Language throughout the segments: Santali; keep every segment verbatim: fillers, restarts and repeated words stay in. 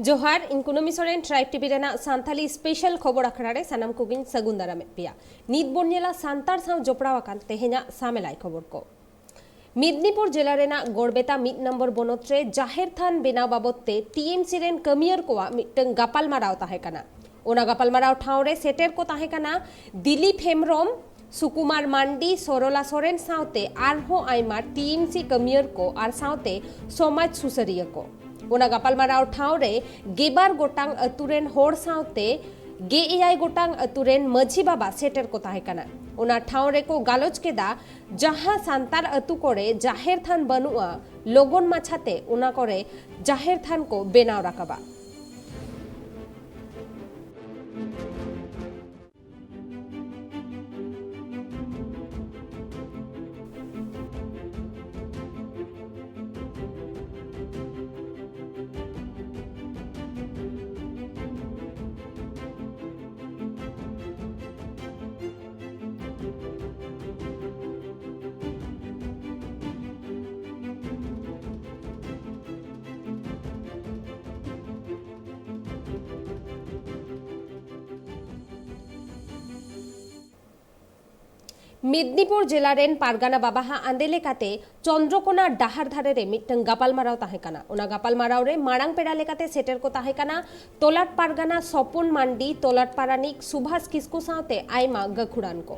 ᱡᱚᱦᱟᱨ, ᱤᱧ ᱠᱩᱱᱟᱹᱢᱤ ᱥᱚᱨᱮᱱ, ᱴᱨᱟᱭᱤᱵᱽ ᱴᱤᱵᱷᱤ ᱨᱮᱱᱟᱜ ᱥᱟᱱᱛᱟᱞᱤ ᱥᱯᱮᱥᱟᱞ ᱠᱷᱚᱵᱚᱨ ᱟᱠᱷᱲᱟ ᱨᱮ ᱥᱟᱱᱟᱢ ᱠᱚᱜᱮᱧ ᱥᱟᱹᱜᱩᱱ ᱫᱟᱨᱟᱢᱮᱫ ᱯᱮᱭᱟ᱾ ᱱᱤᱛ ᱵᱚᱱ ᱧᱮᱞᱟ ᱥᱟᱱᱛᱟᱲ ᱥᱟᱶ ᱡᱚᱯᱲᱟᱣ ᱟᱠᱟᱱ ᱛᱮᱦᱮᱧᱟᱜ ᱥᱟᱢᱮᱞᱟᱭ ᱠᱷᱚᱵᱚᱨ ᱠᱚ᱾ ᱢᱮᱫᱽᱱᱤᱯᱩᱨ ᱡᱮᱞᱟ ᱨᱮᱱᱟᱜ ᱜᱚᱲᱵᱮᱛᱟ ᱢᱤᱫ ᱱᱚᱢᱵᱚᱨ ᱵᱚᱱᱚᱛ ᱨᱮ ᱡᱟᱦᱮᱨ ᱛᱷᱟᱱ ᱵᱮᱱᱟᱣ ᱵᱟᱵᱚᱛ ᱛᱮ ᱴᱤ ᱮᱢ ᱥᱤ ᱨᱮᱱ ᱠᱟᱹᱢᱤᱭᱟᱹᱨ ᱠᱚᱣᱟᱜ ᱢᱤᱫᱴᱟᱝ ᱜᱟᱯᱟᱞᱢᱟᱨᱟᱣ ᱛᱟᱦᱮᱸ ᱠᱟᱱᱟ᱾ ᱚᱱᱟ ᱜᱟᱯᱟᱞᱢᱟᱨᱟᱣ ᱴᱷᱟᱶ ᱨᱮ ᱥᱮᱴᱮᱨ ᱠᱚ ᱛᱟᱦᱮᱸ ᱠᱟᱱᱟ ᱫᱤᱞᱤᱯ ᱦᱮᱢᱵᱽᱨᱚᱢ, ᱥᱩᱠᱩᱢᱟᱨ ᱢᱟᱱᱰᱤ, ᱥᱚᱨᱚᱞᱟ ᱥᱚᱨᱮᱱ ᱥᱟᱶᱛᱮ ᱟᱨᱦᱚᱸ ᱟᱭᱢᱟ ᱴᱤ ᱮᱢ ᱥᱤ ᱠᱟᱹᱢᱤᱭᱟᱹᱨ ᱠᱚ ᱟᱨ ᱥᱟᱶᱛᱮ ᱥᱚᱢᱟᱡᱽ ᱥᱩᱥᱟᱹᱨᱤᱭᱟᱹ ᱠᱚ᱾ ᱚᱱᱟ ᱜᱟᱯᱟᱞᱢᱟᱨᱟᱣ ᱴᱷᱟᱶ ᱨᱮ ᱜᱮᱵᱟᱨ ᱜᱚᱴᱟᱝ ᱟᱹᱛᱩ ᱨᱮᱱ ᱦᱚᱲ ᱥᱟᱶᱛᱮ ᱜᱮ ᱮᱭᱟᱭ ᱜᱚᱴᱟᱝ ᱟᱹᱛᱩ ᱨᱮᱱ ᱢᱟᱹᱡᱷᱤ ᱵᱟᱵᱟ ᱥᱮᱴᱮᱨ ᱠᱚ ᱛᱟᱦᱮᱸ ᱠᱟᱱᱟ᱾ ᱚᱱᱟ ᱴᱷᱟᱶ ᱨᱮᱠᱚ ᱜᱟᱞᱚᱪ ᱠᱮᱫᱟ, ᱡᱟᱦᱟᱸ ᱥᱟᱱᱛᱟᱲ ᱟᱹᱛᱩ ᱠᱚᱨᱮ ᱡᱟᱦᱮᱨ ᱛᱷᱟᱱ ᱵᱟᱹᱱᱩᱜᱼᱟ, ᱞᱚᱜᱚᱱ ᱢᱟᱪᱷᱟᱛᱮ ᱚᱱᱟ ᱠᱚᱨᱮ ᱡᱟᱦᱮᱨ ᱛᱷᱟᱱ ᱠᱚ ᱵᱮᱱᱟᱣ ᱨᱟᱠᱟᱵᱟ᱾ ᱢᱮᱫᱽᱱᱤᱯᱩᱨ ᱡᱮᱞᱟ ᱨᱮᱱ ᱯᱟᱨᱜᱟᱱᱟ ᱵᱟᱵᱟᱦᱟᱜ ᱟᱸᱫᱮ ᱞᱮᱠᱟᱛᱮ ᱪᱚᱱᱫᱨᱚᱠᱳᱱᱟ ᱰᱟᱦᱟᱨ ᱫᱷᱟᱨᱮ ᱨᱮ ᱢᱤᱫᱴᱟᱝ ᱜᱟᱯᱟᱞᱢᱟᱨᱟᱣ ᱛᱟᱦᱮᱸ ᱠᱟᱱᱟ᱾ ᱚᱱᱟ ᱜᱟᱯᱟᱞᱢᱟᱨᱟᱣ ᱨᱮ ᱢᱟᱲᱟᱝ ᱯᱮᱲᱟ ᱞᱮᱠᱟᱛᱮ ᱥᱮᱴᱮᱨ ᱠᱚ ᱛᱟᱦᱮᱸ ᱠᱟᱱᱟ ᱛᱚᱞᱟᱴ ᱯᱟᱨᱜᱟᱱᱟ ᱥᱚᱯᱚᱱ ᱢᱟᱱᱰᱤ, ᱛᱚᱞᱟᱴ ᱯᱟᱨᱟᱱᱤᱠ ᱥᱩᱵᱷᱟᱥ ᱠᱤᱥᱠᱩ ᱥᱟᱶᱛᱮ ᱟᱭᱢᱟ ᱜᱟᱹᱠᱷᱩᱲᱟᱱ ᱠᱚ᱾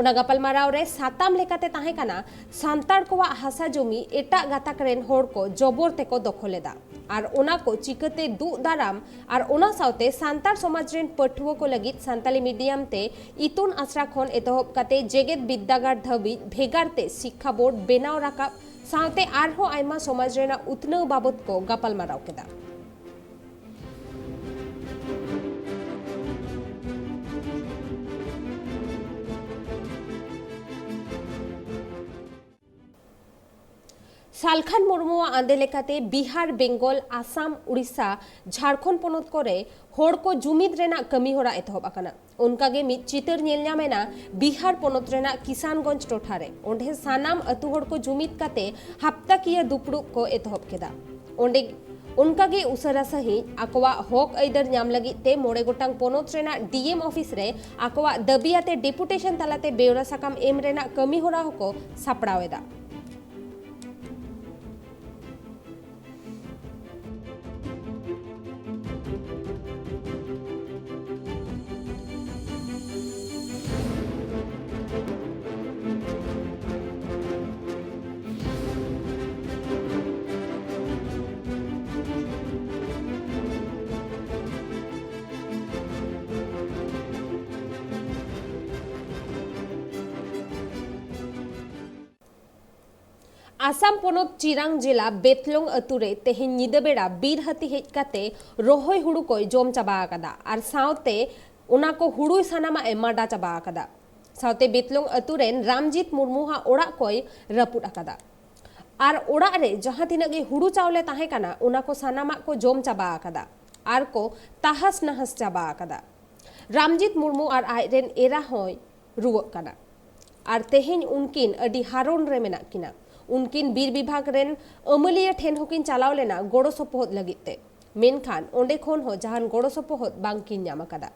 ᱚᱱᱟ ᱜᱟᱯᱟᱞᱢᱟᱨᱟᱣ ᱨᱮ ᱥᱟᱛᱟᱢ ᱞᱮᱠᱟᱛᱮ ᱛᱟᱦᱮᱸ ᱠᱟᱱᱟ ᱥᱟᱱᱛᱟᱲ ᱠᱚᱣᱟᱜ ᱦᱟᱥᱟ ᱡᱚᱢᱤ ᱮᱴᱟᱜ ᱜᱟᱛᱟᱠ ᱨᱮᱱ ᱦᱚᱲ ᱠᱚ ᱡᱚᱵᱚᱨ ᱛᱮᱠᱚ ᱫᱚᱠᱷᱚᱞ ᱮᱫᱟ ᱟᱨ ᱚᱱᱟ ᱠᱚ ᱪᱤᱠᱟᱹᱛᱮ ᱫᱩᱜ ᱫᱟᱨᱟᱢ ᱟᱨ ᱚᱱᱟ ᱥᱟᱶᱛᱮ ᱥᱟᱱᱛᱟᱲ ᱥᱚᱢᱟᱡᱽ ᱨᱮᱱ ᱯᱟᱹᱴᱷᱩᱣᱟᱹ ᱠᱚ ᱞᱟᱹᱜᱤᱫ ᱥᱟᱱᱛᱟᱞᱤ ᱢᱤᱰᱤᱭᱟᱢ ᱛᱮ ᱤᱛᱩᱱ ᱟᱥᱲᱟ ᱠᱷᱚᱱ ᱮᱛᱚᱦᱚᱵ ᱠᱟᱛᱮ ᱡᱮᱜᱮᱛ ᱵᱤᱨᱫᱟᱹᱜᱟᱲ ᱫᱷᱟᱹᱵᱤᱡ ᱵᱷᱮᱜᱟᱨ ᱛᱮ ᱥᱤᱠᱠᱷᱟ ᱵᱳᱨᱰ ᱵᱮᱱᱟᱣ ᱨᱟᱠᱟᱵ ᱥᱟᱶᱛᱮ ᱟᱨᱦᱚᱸ ᱟᱭᱢᱟ ᱥᱚᱢᱟᱡᱽ ᱨᱮᱱᱟᱜ ᱩᱛᱱᱟᱹᱣ ᱵᱟᱵᱚᱛ ᱠᱚ ᱜᱟᱯᱟᱞᱢᱟᱨᱟᱣ ᱠᱮᱫᱟ᱾ ᱥᱟᱞᱠᱷᱟᱱ ᱢᱩᱨᱢᱩᱣᱟᱜ ᱟᱸᱫᱮ ᱞᱮᱠᱟᱛᱮ ᱵᱤᱦᱟᱨ, ᱵᱮᱝᱜᱚᱞ, ᱟᱥᱟᱢ, ᱩᱲᱤᱥᱥᱟ, ᱡᱷᱟᱲᱠᱷᱚᱸᱰ ᱯᱚᱱᱚᱛ ᱠᱚᱨᱮ ᱦᱚᱲ ᱠᱚ ᱡᱩᱢᱤᱫ ᱨᱮᱱᱟᱜ ᱠᱟᱹᱢᱤ ᱦᱚᱨᱟ ᱮᱛᱚᱦᱚᱵ ᱟᱠᱟᱱᱟ᱾ ᱚᱱᱠᱟᱜᱮ ᱢᱤᱫ ᱪᱤᱛᱟᱹᱨ ᱧᱮᱞ ᱧᱟᱢ ᱮᱱᱟ ᱵᱤᱦᱟᱨ ᱯᱚᱱᱚᱛ ᱨᱮᱱᱟᱜ ᱠᱤᱥᱟᱱᱜᱚᱸᱡᱽ ᱴᱚᱴᱷᱟ ᱨᱮ᱾ ᱚᱸᱰᱮ ᱥᱟᱱᱟᱢ ᱟᱹᱛᱩ ᱦᱚᱲ ᱠᱚ ᱡᱩᱢᱤᱫ ᱠᱟᱛᱮ ᱦᱟᱯᱛᱟᱠᱤᱭᱟᱹ ᱫᱩᱯᱲᱩᱵ ᱠᱚ ᱮᱛᱚᱦᱚᱵ ᱠᱮᱫᱟ᱾ ᱚᱸᱰᱮ ᱚᱱᱠᱟᱜᱮ ᱩᱥᱟᱹᱨᱟ ᱥᱟᱹᱦᱤᱡ ᱟᱠᱚᱣᱟᱜ ᱦᱚᱠ ᱟᱹᱭᱫᱟᱹᱨ ᱧᱟᱢ ᱞᱟᱹᱜᱤᱫ ᱛᱮ ᱢᱚᱬᱮ ᱜᱚᱴᱟᱝ ᱯᱚᱱᱚᱛ ᱨᱮᱱᱟᱜ ᱰᱤ ᱮᱢ ᱚᱯᱷᱤᱥ ᱨᱮ ᱟᱠᱚᱣᱟᱜ ᱫᱟᱹᱵᱤ ᱟᱛᱮ ᱰᱮᱯᱩᱴᱮᱥᱚᱱ ᱛᱟᱞᱟᱛᱮ ᱵᱮᱣᱨᱟ ᱥᱟᱠᱟᱢ ᱮᱢ ᱨᱮᱱᱟᱜ ᱠᱟᱹᱢᱤ ᱦᱚᱨᱟ ᱦᱚᱸᱠᱚ ᱥᱟᱯᱲᱟᱣ ᱮᱫᱟ᱾ ᱟᱥᱟᱢ ᱯᱚᱱᱚᱛ ᱪᱤᱨᱟᱝ ᱡᱮᱞᱟ ᱵᱮᱛᱞᱚᱝ ᱟᱹᱛᱩ ᱨᱮ ᱛᱮᱦᱮᱧ ᱧᱤᱫᱟᱹ ᱵᱮᱲᱟ ᱵᱤᱨ ᱦᱟᱹᱛᱤ ᱦᱮᱡ ᱠᱟᱛᱮ ᱨᱚᱦᱚᱭ ᱦᱩᱲᱩ ᱠᱚᱭ ᱡᱚᱢ ᱪᱟᱵᱟ ᱟᱠᱟᱫᱟ ᱟᱨ ᱥᱟᱶᱛᱮ ᱚᱱᱟ ᱠᱚ ᱦᱩᱲᱩ ᱥᱟᱱᱟᱢᱟᱜ ᱮ ᱢᱟᱰᱟ ᱪᱟᱵᱟ ᱟᱠᱟᱫᱟ᱾ ᱥᱟᱶᱛᱮ ᱵᱮᱛᱞᱚᱝ ᱟᱹᱛᱩ ᱨᱮᱱ ᱨᱟᱢᱡᱤᱛ ᱢᱩᱨᱢᱩᱣᱟᱜ ᱚᱲᱟᱜ ᱠᱚᱭ ᱨᱟᱹᱯᱩᱫ ᱟᱠᱟᱫᱟ᱾ ᱟᱨ ᱚᱲᱟᱜ ᱨᱮ ᱡᱟᱦᱟᱸ ᱛᱤᱱᱟᱹᱜ ᱜᱮ ᱦᱩᱲᱩ ᱪᱟᱣᱞᱮ ᱛᱟᱦᱮᱸ ᱠᱟᱱᱟ, ᱚᱱᱟ ᱠᱚ ᱥᱟᱱᱟᱢᱟᱜ ᱠᱚ ᱡᱚᱢ ᱪᱟᱵᱟ ᱟᱠᱟᱫᱟ ᱟᱨ ᱠᱚ ᱛᱟᱦᱟᱥ ᱱᱟᱦᱟᱥ ᱪᱟᱵᱟ ᱟᱠᱟᱫᱟ᱾ ᱨᱟᱢᱡᱤᱛ ᱢᱩᱨᱢᱩ ᱟᱨ ᱟᱡ ᱨᱮᱱ ᱮᱨᱟ ᱦᱚᱸᱭ ᱨᱩᱣᱟᱹᱜ ᱠᱟᱱᱟ᱾ ᱟᱨ ᱛᱮᱦᱮᱧ ᱩᱱᱠᱤᱱ ᱟᱹᱰᱤ ᱦᱟᱨᱚᱱ ᱨᱮ ᱢᱮᱱᱟᱜ ᱠᱤᱱᱟ᱾ ᱩᱱᱠᱤᱱ ᱵᱤᱨ ᱵᱤᱵᱷᱟᱜᱽ ᱨᱮᱱ ᱟᱹᱢᱟᱹᱞᱤᱭᱟᱹ ᱴᱷᱮᱱ ᱦᱚᱸᱠᱤᱱ ᱪᱟᱞᱟᱣ ᱞᱮᱱᱟ ᱜᱚᱲᱚ ᱥᱚᱯᱚᱦᱚᱫ ᱞᱟᱹᱜᱤᱫ ᱛᱮ, ᱢᱮᱱᱠᱷᱟᱱ ᱚᱸᱰᱮ ᱠᱷᱚᱱ ᱦᱚᱸ ᱡᱟᱦᱟᱱ ᱜᱚᱲᱚ ᱥᱚᱯᱚᱦᱚᱫ ᱵᱟᱝᱠᱤᱱ ᱧᱟᱢ ᱟᱠᱟᱫᱟ᱾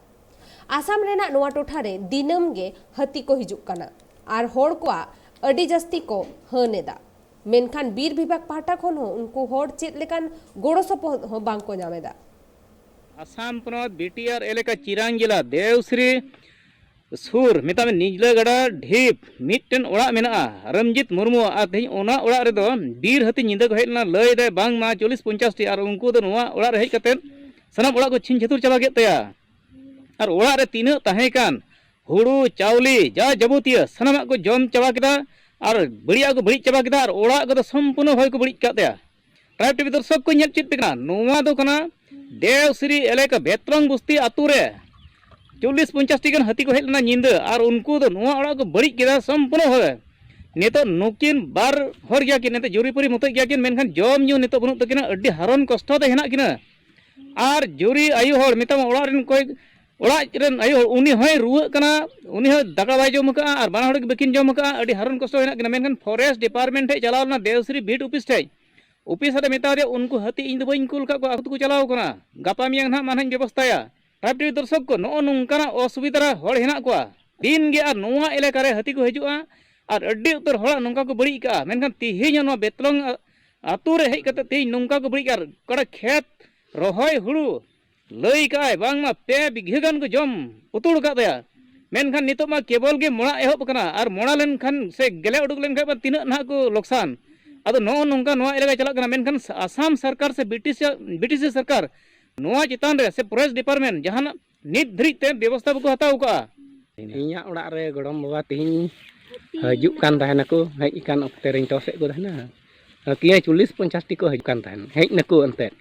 ᱟᱥᱟᱢ ᱨᱮᱱᱟᱜ ᱱᱚᱣᱟ ᱴᱚᱴᱷᱟ ᱨᱮ ᱫᱤᱱᱟᱹᱢ ᱜᱮ ᱦᱟᱹᱛᱤ ᱠᱚ ᱦᱤᱡᱩᱜ ᱠᱟᱱᱟ ᱟᱨ ᱦᱚᱲ ᱠᱚᱣᱟᱜ ᱟᱹᱰᱤ ᱡᱟᱹᱥᱛᱤ ᱠᱚ ᱦᱟᱹᱱ ᱮᱫᱟ, ᱢᱮᱱᱠᱷᱟᱱ ᱵᱤᱨ ᱵᱤᱵᱷᱟᱜᱽ ᱯᱟᱦᱴᱟ ᱠᱷᱚᱱ ᱦᱚᱸ ᱩᱱᱠᱩ ᱦᱚᱲ ᱪᱮᱫ ᱞᱮᱠᱟᱱ ᱜᱚᱲᱚ ᱥᱚᱯᱚᱦᱚᱫ ᱦᱚᱸ ᱵᱟᱝ ᱠᱚ ᱧᱟᱢ ᱮᱫᱟ᱾ ᱟᱥᱟᱢ ᱯᱚᱱᱚᱛ ᱵᱤ ᱴᱤ ᱟᱨ ᱮᱞᱟᱠᱟ ᱪᱤᱨᱟᱝ ᱡᱮᱞᱟ ᱫᱮᱣᱥᱨᱤ ᱥᱩᱨ, ᱢᱮᱛᱟᱜ ᱢᱮ, ᱱᱤᱡᱽᱞᱟᱹ ᱜᱟᱰᱟ ᱰᱷᱤᱯ ᱢᱤᱫᱴᱮᱱ ᱚᱲᱟᱜ ᱢᱮᱱᱟᱜᱼᱟ᱾ ᱨᱟᱢᱡᱤᱛ ᱢᱩᱨᱢᱩᱣᱟᱜ᱾ ᱟᱨ ᱛᱮᱦᱮᱧ ᱚᱱᱟ ᱚᱲᱟᱜ ᱨᱮᱫᱚ ᱵᱤᱨ ᱦᱟᱹᱛᱤ ᱧᱤᱫᱟᱹ ᱠᱚ ᱦᱮᱡ ᱞᱮᱱᱟ, ᱞᱟᱹᱭ ᱫᱟᱭ ᱵᱟᱝᱢᱟ ᱪᱚᱞᱞᱤᱥ ᱯᱚᱧᱪᱟᱥ ᱴᱤ, ᱟᱨ ᱩᱱᱠᱩ ᱫᱚ ᱱᱚᱣᱟ ᱚᱲᱟᱜ ᱨᱮ ᱦᱮᱡ ᱠᱟᱛᱮ ᱥᱟᱱᱟᱢ ᱚᱲᱟᱜ ᱠᱚ ᱪᱷᱤᱝ ᱪᱷᱟᱹᱛᱩᱨ ᱪᱟᱵᱟ ᱠᱮᱫ ᱛᱟᱭᱟ᱾ ᱟᱨ ᱚᱲᱟᱜ ᱨᱮ ᱛᱤᱱᱟᱹᱜ ᱛᱟᱦᱮᱸ ᱠᱟᱱ ᱦᱩᱲᱩ, ᱪᱟᱣᱞᱮ, ᱡᱟ ᱡᱟᱵᱚᱛᱤᱭᱚ ᱥᱟᱱᱟᱢᱟᱜ ᱠᱚ ᱡᱚᱢ ᱪᱟᱵᱟ ᱠᱮᱫᱟ᱾ ᱟᱨ ᱵᱟᱹᱲᱤᱡᱟᱜ ᱠᱚ ᱵᱟᱹᱲᱤᱡ ᱪᱟᱵᱟ ᱠᱮᱫᱟ, ᱟᱨ ᱚᱲᱟᱜ ᱠᱚᱫᱚ ᱥᱚᱢᱯᱩᱨᱱᱚ ᱦᱚᱭ ᱠᱚ ᱵᱟᱹᱲᱤᱡ ᱠᱟᱜ ᱛᱟᱭᱟ᱾ ᱴᱨᱟᱭᱤᱵᱽ ᱴᱤᱵᱷᱤ ᱫᱚᱨᱥᱚᱠ ᱠᱚ ᱧᱮᱞ ᱪᱮᱫ ᱯᱮ ᱠᱟᱱᱟ, ᱱᱚᱣᱟ ᱫᱚ ᱠᱟᱱᱟ ᱫᱮᱣᱥᱨᱤ ᱮᱞᱟᱠᱟ ᱵᱮᱛᱨᱚᱝ ᱵᱚᱥᱛᱤ ᱟᱛᱳ ᱨᱮ ᱪᱚᱞᱞᱤᱥ ᱯᱚᱧᱪᱟᱥ ᱴᱤ ᱜᱟᱱ ᱦᱟᱹᱛᱤ ᱠᱚ ᱦᱮᱡ ᱞᱮᱱᱟ ᱧᱤᱫᱟᱹ, ᱟᱨ ᱩᱱᱠᱩ ᱫᱚ ᱱᱚᱣᱟ ᱚᱲᱟᱜ ᱠᱚ ᱵᱟᱹᱲᱤᱡ ᱠᱮᱫᱟ ᱥᱚᱢᱯᱩᱨᱱᱚ ᱵᱷᱟᱵᱮ᱾ ᱱᱤᱛᱚᱜ ᱱᱩᱠᱤᱱ ᱵᱟᱨ ᱦᱚᱲ ᱜᱮᱭᱟ ᱠᱤᱱ, ᱱᱤᱛᱚᱜ ᱡᱩᱨᱤᱯᱩᱨᱤ ᱢᱚᱛᱚᱡ ᱜᱮᱭᱟ ᱠᱤᱱ, ᱢᱮᱱᱠᱷᱟᱱ ᱡᱚᱢ ᱧᱩ ᱱᱤᱛᱚᱜ ᱵᱟᱹᱱᱩᱜ ᱛᱟᱹᱠᱤᱱᱟ, ᱟᱹᱰᱤ ᱦᱟᱨᱚᱱ ᱠᱚᱥᱴᱚ ᱛᱮ ᱦᱮᱱᱟᱜ ᱠᱤᱱᱟ᱾ ᱟᱨ ᱡᱩᱨᱤ ᱟᱭᱳ ᱦᱚᱲ, ᱢᱮᱛᱟᱢᱟ ᱚᱲᱟᱜ ᱨᱮᱱ ᱚᱠᱚᱭ, ᱚᱲᱟᱜ ᱨᱮᱱ ᱟᱭᱳ ᱦᱚᱲ, ᱩᱱᱤ ᱦᱚᱸᱭ ᱨᱩᱣᱟᱹᱜ ᱠᱟᱱᱟ, ᱩᱱᱤ ᱦᱚᱸ ᱫᱟᱠᱟ ᱵᱟᱭ ᱡᱚᱢ ᱟᱠᱟᱫᱼᱟ ᱟᱨ ᱵᱟᱱᱟ ᱦᱚᱲ ᱜᱮ ᱵᱟᱹᱠᱤᱱ ᱡᱚᱢ ᱟᱠᱟᱫᱼᱟ᱾ ᱟᱹᱰᱤ ᱦᱟᱨᱚᱱ ᱠᱚᱥᱴᱚ ᱦᱮᱱᱟᱜ ᱠᱤᱱᱟ᱾ ᱢᱮᱱᱠᱷᱟᱱ ᱯᱷᱚᱨᱮᱥᱴ ᱰᱤᱯᱟᱨᱴᱢᱮᱱᱴ ᱴᱷᱮᱡ ᱪᱟᱞᱟᱣ ᱞᱮᱱᱟ ᱫᱮᱣᱥᱨᱤ ᱵᱤᱴ ᱚᱯᱷᱤᱥ ᱴᱷᱮᱡ, ᱚᱯᱷᱤᱥᱟᱨ ᱮ ᱢᱮᱛᱟ ᱫᱮᱭᱟ, "ᱩᱱᱠᱩ ᱦᱟᱹᱛᱤ ᱤᱧ ᱫᱚ ᱵᱟᱹᱧ ᱠᱩᱞ ᱠᱟᱜ ᱠᱚᱣᱟ, ᱟᱠᱚ ᱛᱮᱠᱚ ᱪᱟᱞᱟᱣ ᱠᱟᱱᱟ, ᱜᱟᱯᱟ ᱢᱮᱭᱟᱝ ᱱᱟᱦᱟᱜ ᱢᱟ ᱱᱟᱦᱟᱜ ᱤᱧ ᱵᱮᱵᱚᱥᱛᱷᱟᱭᱟ᱾" ᱴᱟᱭᱤᱯ ᱴᱤᱵᱷᱤ ᱫᱚᱨᱥᱚᱠ ᱠᱚ, ᱱᱚᱜᱼᱚ ᱱᱚᱝᱠᱟᱱᱟᱜ ᱚᱥᱩᱵᱤᱫᱷᱟ ᱨᱮ ᱦᱚᱲ ᱦᱮᱱᱟᱜ ᱠᱚᱣᱟ᱾ ᱫᱤᱱ ᱜᱮ ᱟᱨ ᱱᱚᱣᱟ ᱮᱞᱟᱠᱟ ᱨᱮ ᱦᱟᱹᱛᱤ ᱠᱚ ᱦᱤᱡᱩᱜᱼᱟ ᱟᱨ ᱟᱹᱰᱤ ᱩᱛᱟᱹᱨ ᱦᱚᱲᱟᱜ ᱱᱚᱝᱠᱟ ᱠᱚ ᱵᱟᱹᱲᱤᱡ ᱠᱟᱜᱼᱟ᱾ ᱢᱮᱱᱠᱷᱟᱱ ᱛᱮᱦᱮᱧ ᱦᱚᱸ ᱱᱚᱣᱟ ᱵᱮᱛᱞᱚᱝ ᱟ-, ᱟᱛᱳ ᱨᱮ ᱦᱮᱡ ᱠᱟᱛᱮ ᱛᱮᱦᱮᱧ ᱱᱚᱝᱠᱟ ᱠᱚ ᱵᱟᱹᱲᱤᱡ ᱠᱟᱜᱼᱟ᱾ ᱟᱨ ᱚᱠᱟᱴᱟᱜ ᱠᱷᱮᱛ ᱨᱚᱦᱚᱭ ᱦᱩᱲᱩ ᱞᱟᱹᱭ ᱠᱟᱜᱼᱟᱭ ᱵᱟᱝᱢᱟ ᱯᱮ ᱵᱤᱜᱷᱟᱹ ᱜᱟᱱ ᱠᱚ ᱡᱚᱢ ᱩᱛᱩᱲ ᱟᱠᱟᱫ ᱛᱟᱭᱟ᱾ ᱢᱮᱱᱠᱷᱟᱱ ᱱᱤᱛᱚᱜ ᱢᱟ ᱠᱮᱵᱚᱞ ᱜᱮ ᱢᱚᱲᱟ ᱮᱦᱚᱵ ᱟᱠᱟᱱᱟ, ᱟᱨ ᱢᱚᱲᱟ ᱞᱮᱱᱠᱷᱟᱱ ᱥᱮ ᱜᱮᱞᱮ ᱩᱰᱩᱠ ᱞᱮᱱᱠᱷᱟᱱ ᱢᱟ ᱛᱤᱱᱟᱹᱜ ᱱᱟᱦᱟᱜ ᱠᱚ ᱞᱚᱠᱥᱟᱱ᱾ ᱟᱫᱚ ᱱᱚᱜᱼᱚ ᱱᱚᱝᱠᱟ ᱱᱚᱣᱟ ᱮᱞᱟᱠᱟ ᱪᱟᱞᱟᱜ ᱠᱟᱱᱟ, ᱢᱮᱱᱠᱷᱟᱱ ᱟᱥᱟᱢ ᱥᱚᱨᱠᱟᱨ ᱥᱮ ᱵᱨᱤᱴᱤᱥ, ᱵᱨᱤᱴᱤᱥ ᱥᱚᱨᱠᱟᱨ ᱱᱚᱣᱟ ᱪᱮᱛᱟᱱ ᱨᱮ ᱥᱮ ᱯᱷᱚᱨᱮᱥᱴ ᱰᱤᱯᱟᱨᱴᱢᱮᱱᱴ ᱡᱟᱦᱟᱱᱟᱜ ᱱᱤᱛ ᱫᱷᱟᱹᱨᱤᱡ ᱛᱮ ᱵᱮᱵᱚᱥᱛᱷᱟ ᱵᱟᱠᱚ ᱦᱟᱛᱟᱣ ᱠᱟᱜᱼᱟ᱾ ᱤᱧᱟᱹᱜ ᱚᱲᱟᱜ ᱨᱮ ᱜᱚᱲᱚᱢ ᱵᱟᱵᱟ ᱛᱮᱦᱮᱧ ᱦᱤᱡᱩᱜ ᱠᱟᱱ ᱛᱟᱦᱮᱱᱟᱠᱚ, ᱦᱮᱡ ᱟᱠᱟᱱ ᱚᱠᱛᱮ ᱨᱮᱧ ᱴᱚᱥ ᱮᱫ ᱠᱚ ᱛᱟᱦᱮᱱᱟ᱾ ᱠᱤᱭᱟᱹ ᱪᱚᱞᱞᱤᱥ ᱯᱚᱧᱪᱟᱥ ᱴᱤ ᱠᱚ ᱦᱤᱡᱩᱜ ᱠᱟᱱ ᱛᱟᱦᱮᱱ, ᱦᱮᱡ ᱱᱟᱠᱚ ᱮᱱᱛᱮᱫ᱾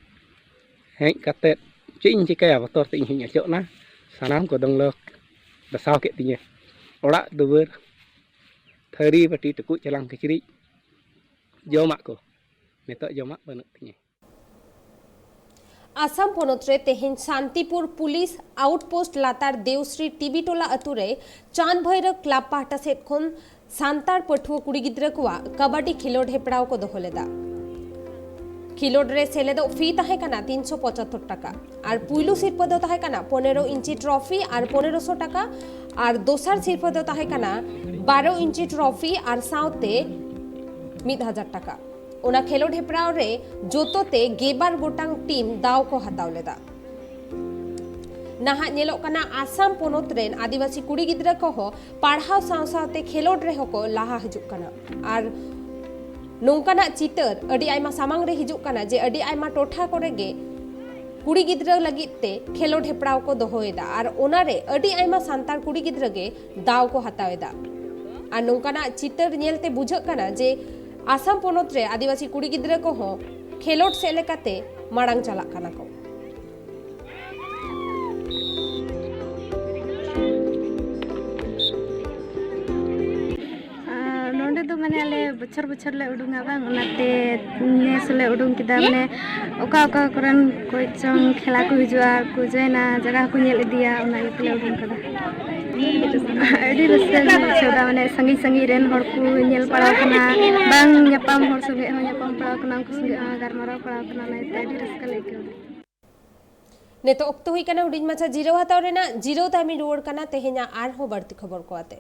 ᱦᱮᱡ ᱠᱟᱛᱮᱫ ᱪᱮᱫ ᱤᱧ ᱪᱤᱠᱟᱹᱭᱟ, ᱵᱚᱛᱚᱨ ᱛᱮ ᱤᱧ ᱦᱚᱸᱧ ᱚᱪᱚᱜ ᱮᱱᱟ᱾ ᱥᱟᱱᱟᱢ ᱠᱚ ᱫᱚᱝᱞᱚ ᱫᱟᱥᱟᱣ ᱠᱮᱫ ᱛᱤᱧᱟᱹ᱾ ᱚᱲᱟᱜ ᱫᱩᱣᱟᱹᱨ, ᱛᱷᱟᱹᱨᱤ ᱵᱟᱹᱴᱤ, ᱴᱩᱠᱩᱡ ᱪᱟᱞᱟᱝ ᱠᱤᱪᱨᱤᱡ, ᱡᱚᱢᱟᱜ ᱠᱚ ᱱᱤᱛᱚᱜ ᱡᱚᱢᱟᱜ ᱵᱟᱹᱱᱩᱜ ᱛᱤᱧᱟᱹ᱾ ᱟᱥᱟᱢ ᱯᱚᱱᱚᱛ ᱨᱮ ᱛᱮᱦᱮᱧ ᱥᱟᱱᱛᱤᱯᱩᱨ ᱯᱩᱞᱤᱥ ᱟᱣᱩᱴᱯᱳᱥᱴ ᱞᱟᱛᱟᱨ ᱫᱮᱣᱥᱨᱤ ᱴᱤᱵᱤ ᱴᱚᱞᱟ ᱟᱹᱛᱩ ᱨᱮ ᱪᱟᱸᱫᱽ ᱵᱷᱟᱭᱨᱚ ᱠᱞᱟᱵᱽ ᱯᱟᱦᱴᱟ ᱥᱮᱫ ᱠᱷᱚᱱ ᱥᱟᱱᱛᱟᱲ ᱯᱟᱹᱴᱷᱩᱣᱟᱹ ᱠᱩᱲᱤ ᱜᱤᱫᱽᱨᱟᱹ ᱠᱚᱣᱟᱜ ᱠᱟᱵᱟᱰᱤ ᱠᱷᱮᱞᱳᱰ ᱦᱮᱯᱨᱟᱣ ᱠᱚ ᱫᱚᱦᱚ ᱞᱮᱫᱟ᱾ ᱠᱷᱮᱞᱳᱰ ᱨᱮ ᱥᱮᱞᱮᱫᱚᱜ ᱯᱷᱤ ᱛᱟᱦᱮᱸ ᱠᱟᱱᱟ ᱛᱤᱱᱥᱚ ᱯᱚᱸᱪᱟᱛᱛᱳᱨ ᱴᱟᱠᱟ ᱟᱨ ᱯᱩᱭᱞᱩ ᱥᱤᱨᱯᱟᱹ ᱫᱚ ᱛᱟᱦᱮᱸ ᱠᱟᱱᱟ ᱯᱚᱱᱮᱨᱚ ᱤᱧᱪᱤ ᱴᱨᱚᱯᱷᱤ ᱟᱨ ᱯᱚᱱᱮᱨᱚᱥᱚ ᱴᱟᱠᱟ ᱟᱨ ᱫᱚᱥᱟᱨ ᱥᱤᱨᱯᱟᱹ ᱫᱚ ᱛᱟᱦᱮᱸ ᱠᱟᱱᱟ ᱵᱟᱨᱚ ᱤᱧᱪᱤ ᱴᱨᱚᱯᱷᱤ ᱟᱨ ᱥᱟᱶᱛᱮ ᱢᱤᱫ ᱦᱟᱡᱟᱨ ᱴᱟᱠᱟ᱾ ᱚᱱᱟ ᱠᱷᱮᱞᱳᱰ ᱦᱮᱯᱨᱟᱣ ᱨᱮ ᱡᱚᱛᱚ ᱛᱮ ᱜᱮᱞᱵᱟᱨ ᱜᱚᱴᱟᱝ ᱴᱤᱢ ᱫᱟᱣ ᱠᱚ ᱦᱟᱛᱟᱣ ᱞᱮᱫᱟ᱾ ᱱᱟᱦᱟᱜ ᱧᱮᱞᱚᱜ ᱠᱟᱱᱟ ᱟᱥᱟᱢ ᱯᱚᱱᱚᱛ ᱨᱮᱱ ᱟᱹᱫᱤᱵᱟᱹᱥᱤ ᱠᱩᱲᱤ ᱜᱤᱫᱽᱨᱟᱹ ᱠᱚᱦᱚᱸ ᱯᱟᱲᱦᱟᱣ ᱥᱟᱶ ᱥᱟᱶᱛᱮ ᱠᱷᱮᱞᱳᱰ ᱨᱮᱦᱚᱸ ᱠᱚ ᱞᱟᱦᱟ ᱦᱤᱡᱩᱜ ᱠᱟᱱᱟ᱾ ᱟᱨ ᱱᱚᱝᱠᱟᱱᱟᱜ ᱪᱤᱛᱟᱹᱨ ᱟᱹᱰᱤ ᱟᱭᱢᱟ ᱥᱟᱢᱟᱝ ᱨᱮ ᱦᱤᱡᱩᱜ ᱠᱟᱱᱟ ᱡᱮ ᱟᱹᱰᱤ ᱟᱭᱢᱟ ᱴᱚᱴᱷᱟ ᱠᱚᱨᱮ ᱜᱮ ᱠᱩᱲᱤ ᱜᱤᱫᱽᱨᱟᱹ ᱞᱟᱹᱜᱤᱫ ᱛᱮ ᱠᱷᱮᱞᱳᱰ ᱦᱮᱯᱨᱟᱣ ᱠᱚ ᱫᱚᱦᱚᱭᱮᱫᱟ ᱟᱨ ᱚᱱᱟᱨᱮ ᱟᱹᱰᱤ ᱟᱭᱢᱟ ᱥᱟᱱᱛᱟᱲ ᱠᱩᱲᱤ ᱜᱤᱫᱽᱨᱟᱹ ᱜᱮ ᱫᱟᱣ ᱠᱚ ᱦᱟᱛᱟᱣ ᱮᱫᱟ᱾ ᱟᱨ ᱱᱚᱝᱠᱟᱱᱟᱜ ᱪᱤᱛᱟᱹᱨ ᱧᱮᱞᱛᱮ ᱵᱩᱡᱷᱟᱹᱜ ᱠᱟᱱᱟ ᱡᱮ ᱟᱥᱟᱢ ᱯᱚᱱᱚᱛ ᱨᱮ ᱟᱹᱫᱤᱵᱟᱹᱥᱤ ᱠᱩᱲᱤ ᱜᱤᱫᱽᱨᱟᱹ ᱠᱚᱦᱚᱸ ᱠᱷᱮᱞᱳᱰ ᱥᱮᱫ ᱞᱮᱠᱟᱛᱮ ᱢᱟᱲᱟᱝ ᱪᱟᱞᱟᱜ ᱠᱟᱱᱟ ᱠᱚ᱾ ᱟᱨ ᱱᱚᱰᱮ ᱫᱚ ᱟᱞᱮ ᱵᱚᱪᱷᱚᱨ ᱵᱚᱪᱷᱚᱨ ᱞᱮ ᱩᱰᱩᱝᱟ ᱵᱟᱝ, ᱚᱱᱟᱛᱮ ᱱᱮᱥ ᱞᱮ ᱩᱰᱩᱝ ᱠᱮᱫᱟ᱾ ᱢᱟᱱᱮ ᱚᱠᱟ ᱚᱠᱟ ᱠᱚᱨᱮᱱ ᱠᱚ ᱪᱚᱝ ᱠᱷᱮᱞᱟ ᱠᱚ ᱦᱤᱡᱩᱜᱼᱟ, ᱟᱨ ᱠᱚ ᱡᱚᱭᱮᱱᱟ, ᱡᱟᱭᱜᱟ ᱦᱚᱸᱠᱚ ᱧᱮᱞ ᱤᱫᱤᱭᱟ, ᱚᱱᱟ ᱤᱭᱟᱹᱛᱮ ᱞᱮ ᱩᱰᱩᱝ ᱠᱟᱫᱟ᱾ ᱟᱹᱰᱤ ᱨᱟᱹᱥᱠᱟᱹ ᱞᱮ ᱵᱩᱡᱷᱟᱹᱣ ᱮᱫᱟ, ᱢᱟᱱᱮ ᱥᱟᱺᱜᱤᱧ ᱥᱟᱺᱜᱤᱧ ᱨᱮᱱ ᱦᱚᱲ ᱠᱚ ᱧᱮᱞ ᱯᱟᱲᱟᱣ ᱠᱟᱱᱟ, ᱵᱟᱝ ᱧᱟᱯᱟᱢ ᱦᱚᱲ ᱥᱚᱸᱜᱮ ᱦᱚᱸ ᱧᱟᱯᱟᱢ ᱯᱟᱲᱟᱣ ᱠᱟᱱᱟ, ᱩᱱᱠᱩ ᱥᱚᱸᱜᱮ ᱦᱚᱸ ᱜᱟᱞᱢᱟᱨᱟᱣ ᱯᱟᱲᱟᱣ ᱠᱟᱱᱟ, ᱚᱱᱟ ᱤᱭᱟᱹᱛᱮ ᱟᱹᱰᱤ ᱨᱟᱹᱥᱠᱟᱹ ᱞᱮ ᱟᱹᱭᱠᱟᱹᱣ ᱮᱫᱟ᱾ ᱱᱤᱛᱚᱜ ᱚᱠᱛᱚ ᱦᱩᱭ ᱠᱟᱱᱟ ᱦᱩᱰᱤᱧ ᱢᱟᱪᱷᱟ ᱡᱤᱨᱟᱹᱣ ᱦᱟᱛᱟᱣ ᱨᱮᱱᱟᱜ᱾ ᱡᱤᱨᱟᱹᱣ ᱛᱟᱭᱚᱢᱤᱧ ᱨᱩᱣᱟᱹᱲ ᱠᱟᱱᱟ ᱛᱮᱦᱮᱧᱟᱜ ᱟᱨᱦᱚᱸ ᱵᱟᱹᱲᱛᱤ ᱠᱷᱚᱵᱚᱨ ᱠᱚ ᱟᱛᱮ᱾